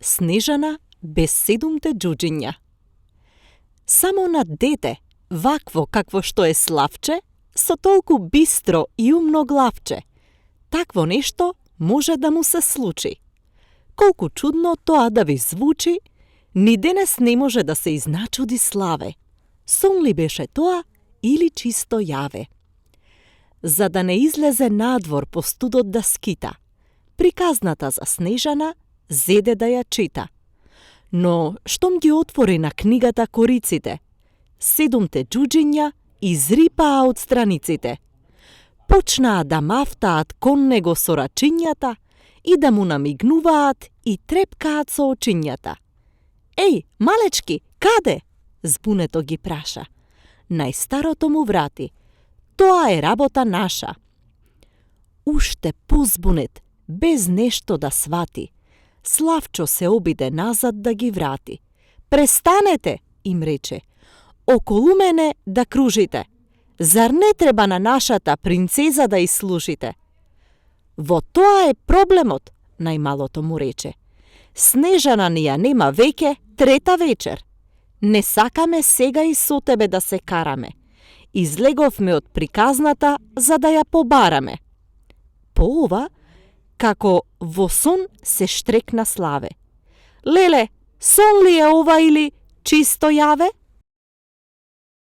Снежана без 7 џуџиња. Само на дете, вакво какво што е Славче, со толку бистро и умно главче, такво нешто може да му се случи. Колку чудно тоа да ви звучи, ни денес не може да се изначуди Славе. Сон ли беше тоа или чисто јаве? За да не излезе надвор по студот да скита, приказната за Снежана зеде да ја чита. Но штом ги отвори на книгата кориците, 7 џуџиња изрипаа од страниците. Почнаа да мафтаат кон него со рачињата и да му намигнуваат и трепкаат со очињата. Еј, малечки, каде? Збунето ги праша. Најстарото му врати. Тоа е работа наша. Уште позбунет, без нешто да свати, Славчо се обиде назад да ги врати. Престанете, им рече, околу мене да кружите. Зар не треба на нашата принцеза да изслушите? Во тоа е проблемот, најмалото му рече. Снежана ни ја нема веќе 3 вечер. Не сакаме сега и со тебе да се караме. Излеговме од приказната за да ја побараме. По ова, како во сон се штрекна Славе. Леле, сон ли е ова или чисто јаве?